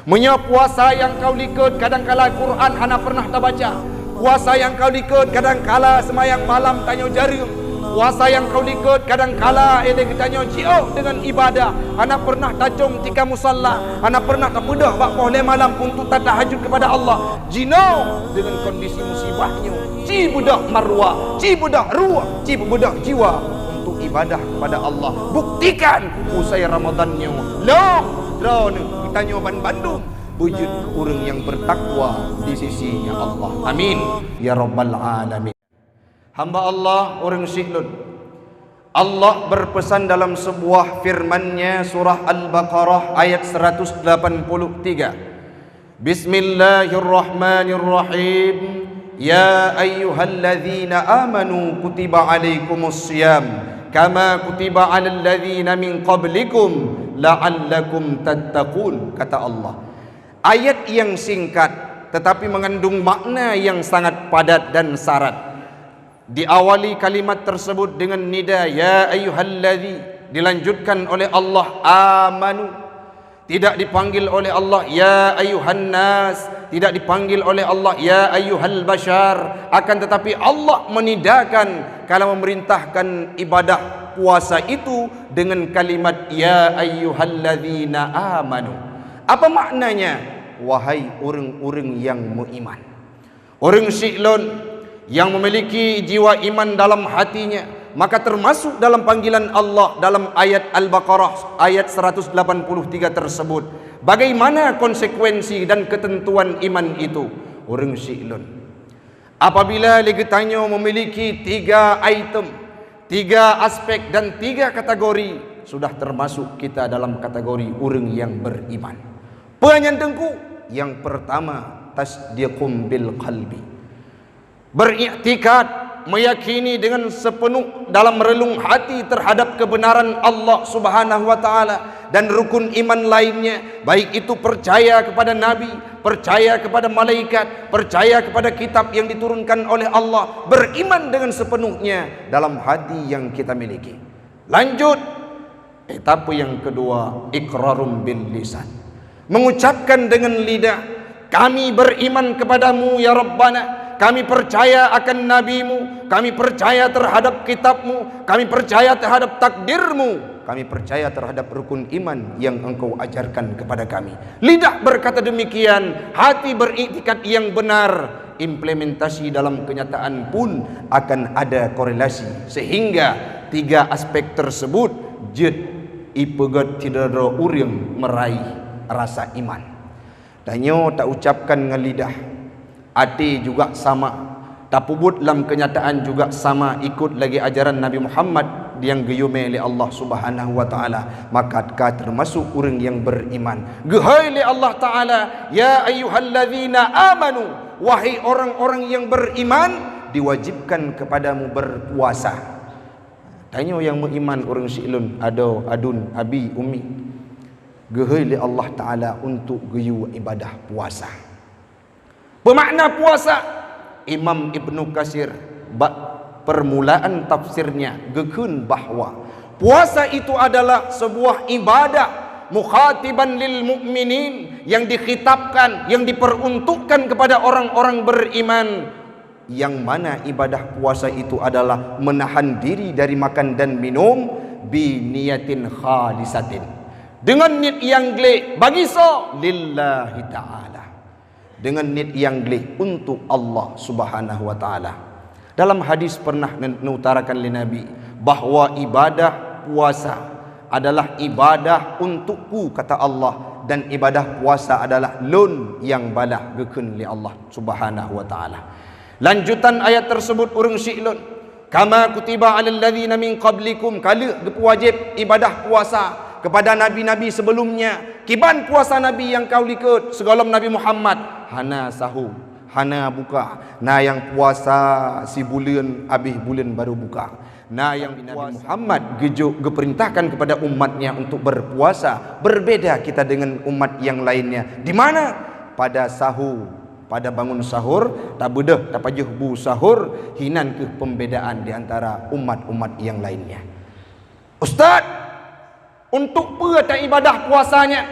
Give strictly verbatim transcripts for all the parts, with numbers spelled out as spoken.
Meunyoe puasa nyang kau likot kadangkala Quran hana pernah tabaca, puasa nyang kau likot kadangkala seumayang malam tanyoe jareueng, puasa nyang kau likot kadangkala éh lé geutanyoe jiôh deungon ibadah, hana pernah tacöng tika musalla, hana pernah tapeudôh bak poh lhée malam untuk tatahajud kepada Allah, jinoe deungon kondisi musibah nyoe, ci beudôh maruah, ci beudôh ruh, ci beudôh jiwa untuk ibadah kepada Allah. Buktikan usai Ramadan nyoe, lom droeneuh geutanyoe banbandum beujeuet keu ureuëng nyang bertakwa di sisi-Nya Allah. Amin ya rabbal alamin. Hamba Allah, ureuëng syiek lôn, Allah berpesan dalam sebuah firman-Nya, surah Al-Baqarah ayat seratus delapan puluh tiga. Bismillahirrahmanirrahim. Ya ayyuhalladzina amanu kutiba alaikumus siyam kama kutiba alal ladzina min qablikum la'allakum tattaqun, kata Allah. Ayat yang singkat tetapi mengandung makna yang sangat padat dan syarat. Diawali kalimat tersebut dengan nida, "Ya ayyuhalladzi," dilanjutkan oleh Allah, "amanu." Tidak dipanggil oleh Allah, "Ya ayyuhan nas," tidak dipanggil oleh Allah, "Ya ayyuhal bashar." Akan tetapi Allah menidakan kalau memerintahkan ibadah puasa itu dengan kalimat, "Ya ayyuhalladzina amanu." Apa maknanya? Wahai ureuëng-ureuëng nyang meuiman. Ureuëng syiek lôn nyang memiliki jiwa iman dalam hatinya, maka termasuk dalam panggilan Allah dalam ayat Al-Baqarah ayat seratus delapan puluh tiga tersebut. Bagaimana konsekuensi dan ketentuan iman itu? Ureuëng syiek lôn, apabila lé geutanyoe memiliki tiga item, tiga aspek dan tiga kategori, sudah termasuk kita dalam kategori ureuëng nyang beriman. Peue nyan Teungku? Yang pertama, tasdiqum bil qalbi. Beriktikad, meyakini dengan sepenuh dalam relung hati terhadap kebenaran Allah Subhanahu wa Ta'ala dan rukun iman lainnya, baik itu percaya kepada nabi, percaya kepada malaikat, percaya kepada kitab yang diturunkan oleh Allah, beriman dengan sepenuhnya dalam hati yang kita miliki. Lanjut, etapa yang kedua, iqrarum bil lisan. Mengucapkan dengan lidah, "Kami beriman kepada-Mu, ya Rabbana. Kami percaya akan nabi-Mu. Kami percaya terhadap kitab-Mu. Kami percaya terhadap takdir-Mu. Kami percaya terhadap rukun iman yang Engkau ajarkan kepada kami." Lidah berkata demikian, hati beriktikad yang benar, implementasi dalam kenyataan pun akan ada korelasi, sehingga tiga aspek tersebut jeuet ipeugét sidroe-droe ureuëng meraih rasa iman. Tanyoe taucapkan ngon lidah, até juga sama, tapeubuet lam kenyataan juga sama, ikut lagée ajaran Nabi Muhammad nyang geuyue lé Allah Subhanahu wa Ta'ala, maka ka termasuk ureuëng nyang beriman. Geuhôi lé Allah Ta'ala, "Ya ayyuhalladzina amanu," wahai orang-orang yang beriman, diwajibkan kepadamu berpuasa. Tanyoe nyang meuiman ureuëng syiek lôn, adoe, aduen, abi, umi, geuhôi lé Allah Ta'ala untuk geuyue ibadah puasa. Peue makna puasa? Imam Ibnu Katsir bak permulaan tafsirnya geukheun bahwa puasa itu adalah sebuah ibadah mukhatiban lil mu'minin, yang dikhitabkan, yang diperuntukkan kepada orang-orang beriman, yang mana ibadah puasa itu adalah menahan diri dari makan dan minum bi niyatin khalisatin, dengan niet yang gleh. Bagi soe? Lillahi ta'ala. Dengan niet yang gleh untuk Allah Subhanahu wa Ta'ala. Dalam hadis pernah nge-, neutarakan lé Nabi bahwa ibadah puasa adalah ibadah untukku, kata Allah, dan ibadah puasa adalah lôn nyang balah, geukheun lé Allah Subhanahu wa Ta'ala. Lanjutan ayat tersebut, ureuëng syiek lôn, "Kama kutiba alal ladzina min qablikum," ka lheueh geupeuwajéb ibadah puasa kepada nabi-nabi sebelumnya. Kiban puasa nabi nyang ka u likot sigohlom Nabi Muhammad? Hana sahu, hana buka. Na nyang puasa sibuleuen, abéh buleuen baru buka. Na nyang Nabi Muhammad geujok geuperintahkan kepada umatnya untuk berpuasa. Berbeda kita dengan umat yang lainnya. Di mana? Pada sahu, pada bangun sahur, tabeudôh, tapajoh bu sahur, hinan keuh pembedaan di antara umat-umat yang lainnya. Ustaz, untuk peue taibadah puasa nyan?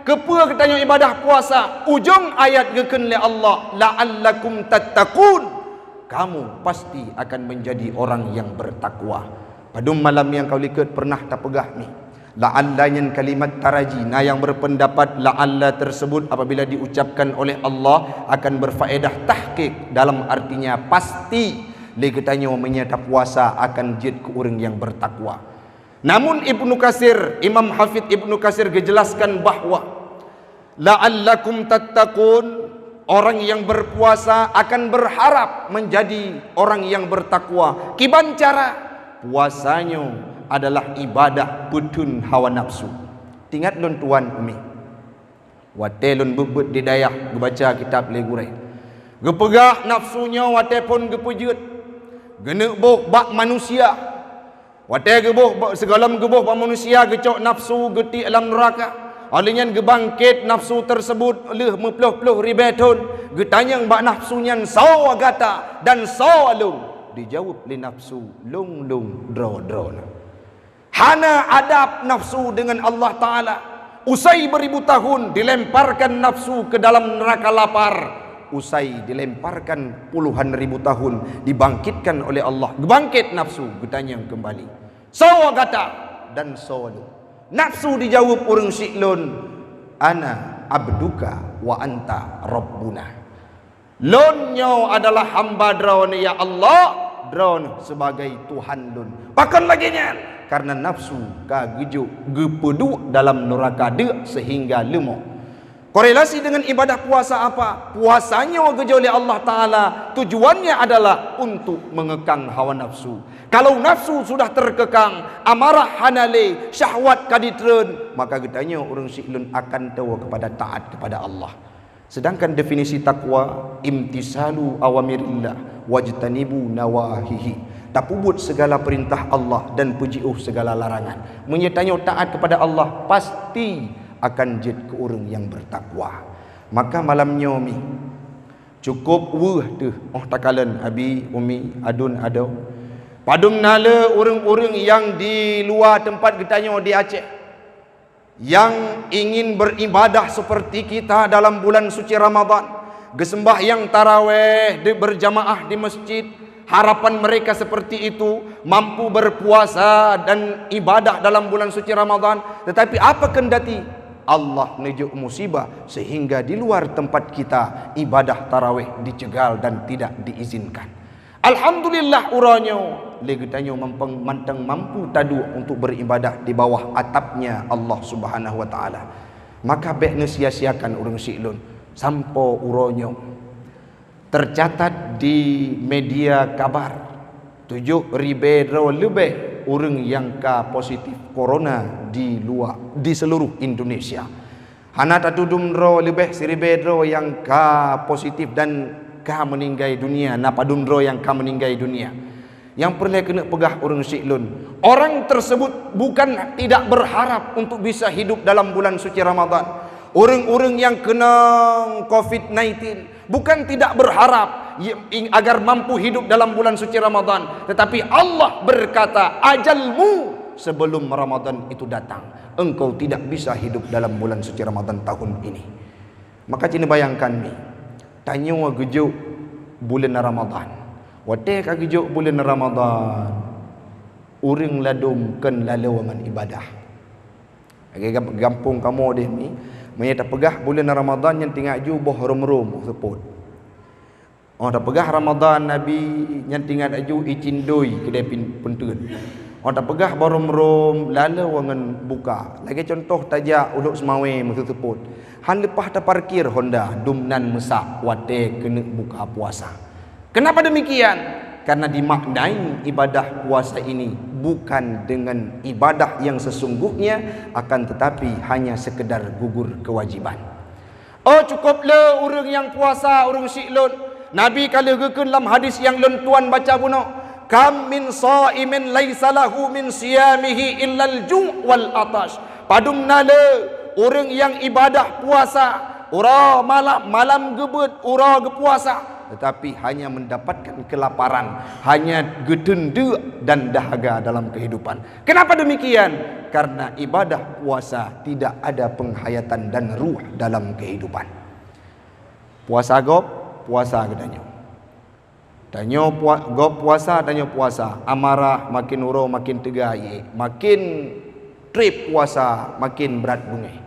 Keupeue geutanyoe ibadah puasa? Ujong ayat geukheun lé Allah, "La'allakum tattaqun." Kamu pasti akan menjadi orang yang bertakwa. Padum malam nyang ka likot pernah tapeugah mi. La'alla nyan kalimat taraji, na nyang berpendapat la'alla tersebut apabila diucapkan oleh Allah akan berfaedah tahqiq, dalam artinya pasti lé geutanyoe meunyo tapuasa akan jeuet keu ureuëng nyang bertakwa. Namun Ibnu Katsir, Imam Hafidz Ibnu Katsir geujelaskan bahwa, "La'allakum tattaqun," orang yang berpuasa akan berharap menjadi orang yang bertakwa. Kiban cara? Puasa nyoe adalah ibadah peutheun hawa nafsu. Tingat lôn tuan umi. Watée lôn beuet-beuet di dayah geubaca kitab lé gurée, geupeugah nafsu nyoe watée phon geupeujeuet, geuneuk boh bak manusia. Watée geuboh ba-, sigohlom geuboh bak manusia geucok nafsu geutiek lam neuraka. Óh lheueh nyan geubangket nafsu tersebut lheueh meuploh-ploh ribée thon, geutanyong bak nafsu nyan, "Soe gata dan soe lôn?" Dijaweueb lé nafsu, "Lôn-lôn droe-droeneuh." Hana adab nafsu dengan Allah Ta'ala. Usai beribu tahun dilemparkan nafsu ke dalam neraka lapar. Usai dilemparkan puluhan ribu tahun, dibangkitkan oleh Allah. Geubangket nafsu, geutanyong kembali, "Soe gata dan soe lôn?" Nafsu dijaweueb ureuëng syiek lôn, "Ana abduka wa anta rabbuna." Lôn nyoe adalah hamba Droeneuh, ya Allah, Droeneuh sebagai Tuhan lôn. Pakon lagée nyan? Karena nafsu ka geujok geupeuduek dalam neuraka deuk sehingga leumoh. Korelasi dengan ibadah puasa apa? Puasa nyoe geujok lé Allah Ta'ala, tujuannya adalah untuk mengekang hawa nafsu. Kalau nafsu sudah terkekang, amarah hana lé, syahwat ka jitreun, maka geutanyoe ureuëng syiek lôn akan tawoe kepada taat kepada Allah. Sedangkan definisi takwa, "Imtisalu awamirillah wajtanibu nawahihi." Tapeubuet segala perintah Allah dan peujiôh segala larangan. Meunyoe tanyoe taat kepada Allah, pasti akan jeuet keu ureuëng nyang bertakwa. Maka malam nyoe mi, cukup weueh teuh óh takalon abi, umi, adun, adoe. Padum na le ureuëng-ureuëng nyang di luwa teumpat geutanyoe di Aceh. Yang ingin beribadah seperti kita dalam bulan suci Ramadan, geuseumbahyang taraweh di, berjamaah di masjid, harapan mereka seperti itu, mampu berpuasa dan ibadah dalam bulan suci Ramadan, tetapi apa kendati? Allah neujok musibah sehingga di luar tempat kita ibadah taraweh dicegal dan tidak diizinkan. Alhamdulillah, uroe nyoe lé geutanyoe mantong mampu taduek untuk beribadah di bawah atapnya Allah Subhanahu wa Ta'ala. Maka bék neusia-siakan ureuëng syiek lôn. Sampoe uroe nyoe, tercatat di media kabar, tujoh ribée droe leubeh ureuëng nyang ka positif corona di luwa, di seluruh Indonesia. Hana tatudum droe leubeh siribée droe nyang ka positif dan ka meuninggai dunia, na padum droe nyang ka meuninggai dunia. Nyang peureulée keuneuk peugah ureuëng syiek lôn, orang tersebut bukan tidak berharap untuk bisa hidup dalam bulan suci Ramadan. Ureuëng-ureuëng nyang keunong covid nineteen bukan tidak berharap agar mampu hidup dalam bulan suci Ramadan, tetapi Allah berkata, "Ajalmu sebelum Ramadan itu datang. Engkau tidak bisa hidup dalam bulan suci Ramadan tahun ini." Maka cit neubayangkan mi, tanyoe geujok buleuen Ramadan. Watée ka geujok buleuen Ramadan, ureuëng ladom kon laloe ngon ibadah. Lagée gam-, gampông kamoe deh mi, meunyoe tapeugah buleuen Ramadan nyan tingat ju boh rom-rom seupôt. Óh tapeugah Ramadan Nabi nyan tingat ju icindoi keudée pin-, peunteuen. Óh tapeugah boh rom-rom laloe ngon buka. Lagée cuntoh tajak Ulok Seumawe meuseupôt. Han leupah taparkir honda dum nan meusak watée keuneuk buka puasa. Kenapa demikian? Karena dimaknai ibadah puasa ini bukan dengan ibadah yang sesungguhnya, akan tetapi hanya sekedar gugur kewajiban. Oh, cukup le ureuëng nyang puasa, ureuëng syiek lôn. Nabi ka lheueh geukheun lam hadis nyang lôn tuan baca bunoe, "Kam min shaimin laisa lahu min siyamihi illal ju' wal atash." Padum na le ureuëng nyang ibadah puasa, uroe malam, malam geubeuet, uroe geupuasa, tetapi hanya mendapatkan kelaparan, hanya geuteun deuk dan dahaga dalam kehidupan. Kenapa demikian? Karena ibadah puasa tidak ada penghayatan dan ruh dalam kehidupan. Puasa gob, puasa geutanyoe. Tanyoe pua-, gob puasa, tanyoe puasa. Amarah makin uroe makin teuga ié, makin treb puasa makin brat beungéh.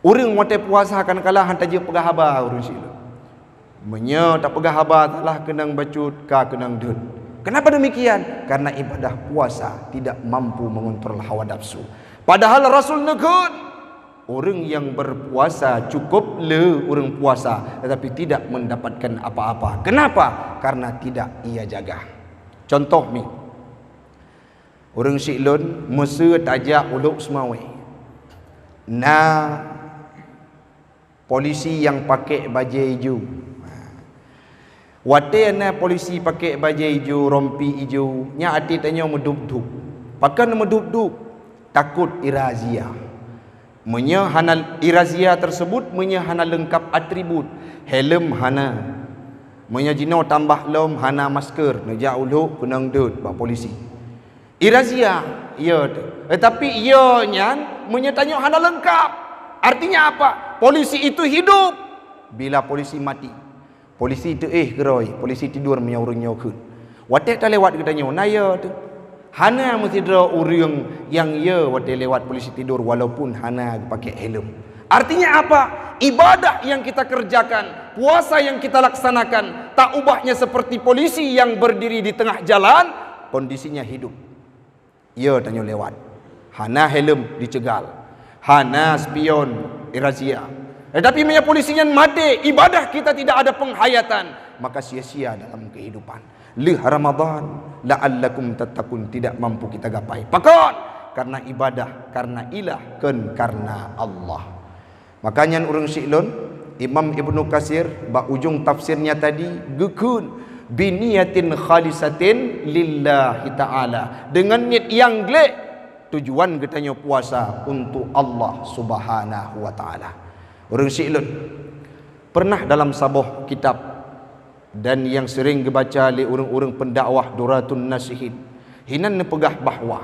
Ureuëng watée puasa kadang-kadang hana tajeuet peugah haba ureuëng sileuen. Meunyoe tapeugah haba salah keunong bacut, ka keunong deuet. Kenapa demikian? Karena ibadah puasa tidak mampu mengontrol hawa nafsu. Padahal Rasul neukheun, ureuëng yang berpuasa cukup le ureuëng puasa tetapi tidak mendapatkan apa-apa. Kenapa? Karena tidak ia jaga. Contoh mi, ureuëng sileuen meuseu tajak u Lhokseumawe. Na polisi nyang pakék bajée ijo. Watée na polisi pakék bajée ijo, rompi ijo, nyan até tanyoe meudub-dub. Pakon meudub-dub? Takot irazia. Meunyoe hana irazia tersebut, meunyoe hana leungkap atribut, helm hana. Meunyoe jinoe tambah lom hana masker, neujak u Lhok keunong deuet bak polisi. Irazia, ya tu. Tetapi ya nyan meunyoe tanyoe hana leungkap. Artinya apa? Polisi itu hidup. Bila polisi mati, polisi teuéh keurôi, polisi tidur meunyoe ureuëng nyoe kheun. Watée talewat geutanyoe, na ya tu. Hana meusidroe ureuëng nyang ya watée lewat polisi tidur walaupun hana geupakék helm. Artinya apa? Ibadah yang kita kerjakan, puasa yang kita laksanakan, tak ubahnya seperti polisi yang berdiri di tengah jalan, kondisinya hidup. Ya tanyoe lewat. Hana helm diceugal. Hana spion irazia. Tetapi meunyoe polisi nyan maté, ibadah kita tidak ada penghayatan, maka sia-sia dalam kehidupan. Lheueh Ramadan, la'allakum tattaqun tidak mampu kita gapai. Pakon? Karena ibadah, karena ilah, kon karena Allah. Maka nyan ureuëng sileuen, Imam Ibnu Katsir bak ujong tafsirnya tadi geukheun, "Biniyatin khalisatin lillahi ta'ala." Dengan niet nyang glek, tujuan geutanyoe puasa untuk Allah Subhanahu wa Ta'ala. Ureuëng sileuen, pernah dalam saboh kitab dan nyang sering geubaca lé ureuëng-ureuëng pendakwah Duratun Nasihin, hinan neupeugah bahwa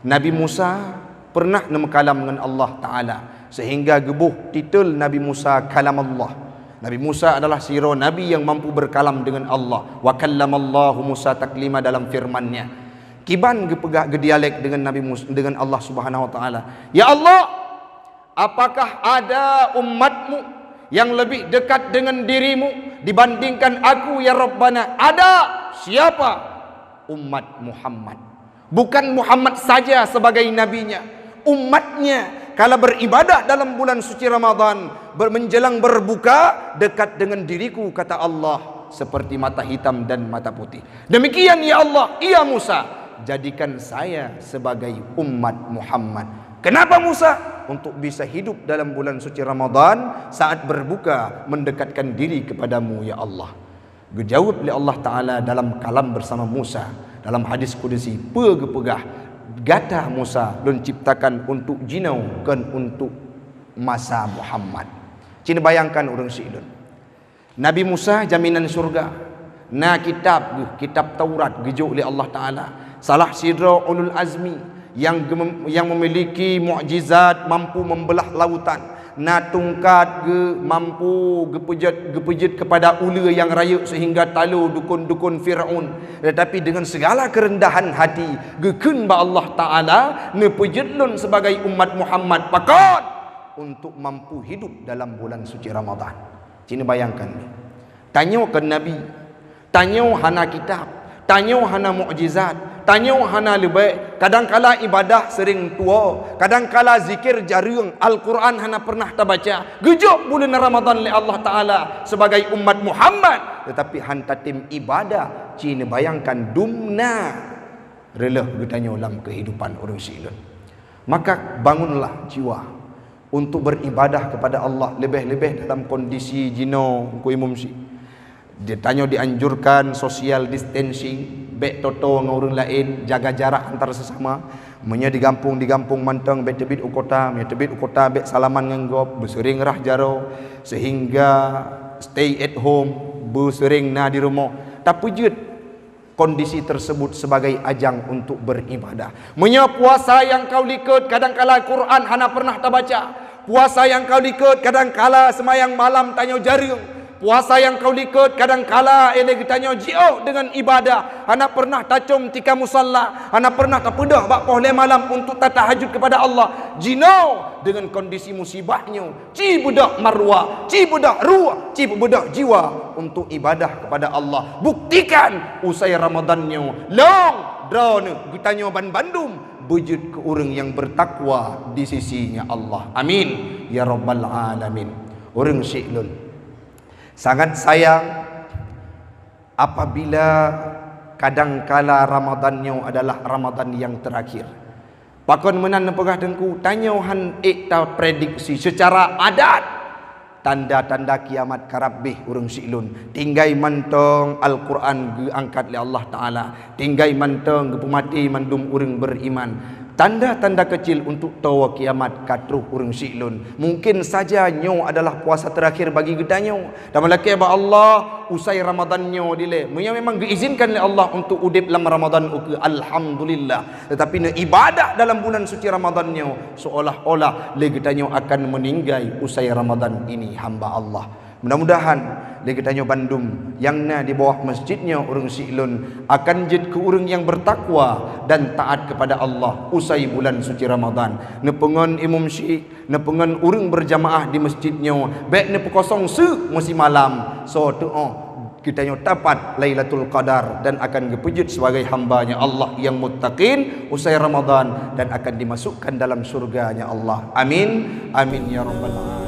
Nabi Musa pernah neumeukalam ngon Allah Ta'ala, sehingga geuboh titel Nabi Musa Kalam Allah. Nabi Musa adalah sidroe nabi yang mampu berkalam dengan Allah. "Wa kallamallahu Musa taklima" dalam firman-Nya. Kiban geupeugah geudialek dengan Nabi Mus-, dengan Allah Subhanahu wa Ta'ala, "Ya Allah, apakah ada umat-Mu yang lebih dekat dengan diri-Mu dibandingkan aku, ya Rabbana?" Ada. Siapa? Umat Muhammad. Bukan Muhammad saja sebagai nabinya, umatnya. Kalau beribadah dalam bulan suci Ramadan, ber-, menjelang berbuka, dekat dengan diriku, kata Allah, seperti mata hitam dan mata putih. Demikian, ya Allah, iya Musa, jadikan saya sebagai umat Muhammad. Kenapa Musa? Untuk bisa hidup dalam bulan suci Ramadan, saat berbuka, mendekatkan diri kepadamu, ya Allah. Geujaweueb lé Allah Ta'ala dalam kalam bersama Musa, dalam hadis kudusi, peue geupeugah, "Gata Musa lôn ciptakan untuk jinoe, kon untuk masa Muhammad." Cit neubayangkan ureuëng sileuen. Nabi Musa jaminan syurga. Na kitab geuh, kitab Taurat geujok lé Allah Ta'ala. Salah sidroe ulul azmi nyang gem-, nyang memiliki mukjizat mampu membelah lautan. Na tungkat geuh mampu geupeujeuet, geupeujeuet kepada uleue nyang rayeuk sehingga talo dukon-dukon Firaun. Tetapi dengan segala kerendahan hati, geukheun bak Allah Ta'ala, "Neupeujeuet lôn sebagai umat Muhammad." Pakon? Untuk mampu hidup dalam bulan suci Ramadan. Cit neubayangkan ni. Tanyoe kon nabi, tanyoe hana kitab, tanyoe hana mukjizat, tanyoe hana leubeh, kadangkala ibadah sering tuwoe, kadangkala zikir jareueng, Al-Quran hana pernah tabaca. Geujok buleuen Ramadan lé Allah Ta'ala sebagai umat Muhammad, tetapi han tatem ibadah. Cit neubayangkan dumna reuloh geutanyoe lam kehidupan ureuëng sileuen. Maka bangunlah jiwa untuk beribadah kepada Allah, leubeh-leubeh dalam kondisi jinoe, Teungku Imum, si. Di, tanyoe dianjurkan social distancing, bék toe-toe ngon ureuëng laén, jaga jarak antar sesama. Meunyoe di gampông, di gampông mantong, bék teubiet u kota, meunyoe teubiet u kota, bék salaman ngon gob, beuseuring rhah jaroe, sehingga stay at home, Beuseuréng na di rumoh, tapeujeuet kondisi tersebut sebagai ajang untuk beribadah. Meunyoe puasa nyang kau likot, kadangkala Quran hana pernah tabaca. Puasa nyang kau likot, kadangkala seumayang malam tanyoe jareueng. Puasa nyang kau likot, kadangkala éh lé geutanyoe jiôh deungon ibadah, hana pernah tacom tika musalla, hana pernah tapeudôh bak poh lhée malam untuk tatahajud kepada Allah. Jinoe deungon kondisi musibah nyoe, ci beudôh maruah, ci beudôh ruh, ci beudôh jiwa untuk ibadah kepada Allah. Buktikan usai Ramadan nyoe, lôn droeneuh geutanyoe banbandum beujeuet keu ureuëng nyang bertakwa di sisi-Nya Allah. Amin ya rabbal alamin. Ureuëng syiek lôn, sangat sayang apabila kadangkala Ramadan nyoe adalah Ramadan nyang terakhir. Pakon meunan neupeugah Teungku, tanyoe han ék taprediksi seucara adat tanda-tanda kiamat karab beh ureuëng syiek lôn. Tinggai mantong Al-Quran geuangkat lé Allah Taala. Tinggai mantong geupeumaté mandum ureuëng beriman. Tanda-tanda kecil untuk towe kiamat ka troh ureuëng syiek lôn. Mungkin saja nyoe adalah puasa terakhir bagi geutanyoe. Tameulakée bak Allah, usai Ramadan nyoe dilée. Meunyoe memang geuizinkan lé Allah untuk udeb lam Ramadan ukeue, alhamdulillah. Tetapi neuibadah dalam bulan suci Ramadan nyoe, seolah-olah lé geutanyoe akan meuninggai usai Ramadan ini, hamba Allah. Mudah-mudahan lé geutanyoe bandum nyang na di bawah masjid nyoe ureuëng syiek lôn akan jeuet keu ureuëng nyang bertakwa dan taat kepada Allah usai bulan suci Ramadan. Neupeungon imum syiek, neupeungon ureuëng berjamaah di masjid nyoe, bék neupeukosong seuk meusimalam. Soe teuôt geutanyoe dapat Lailatul Qadar dan akan geupeujeuet sebagai hamba-Nya Allah nyang muttaqin usai Ramadan dan akan dimasukkan dalam syurga-Nya Allah. Amin. Amin ya rabbal alamin.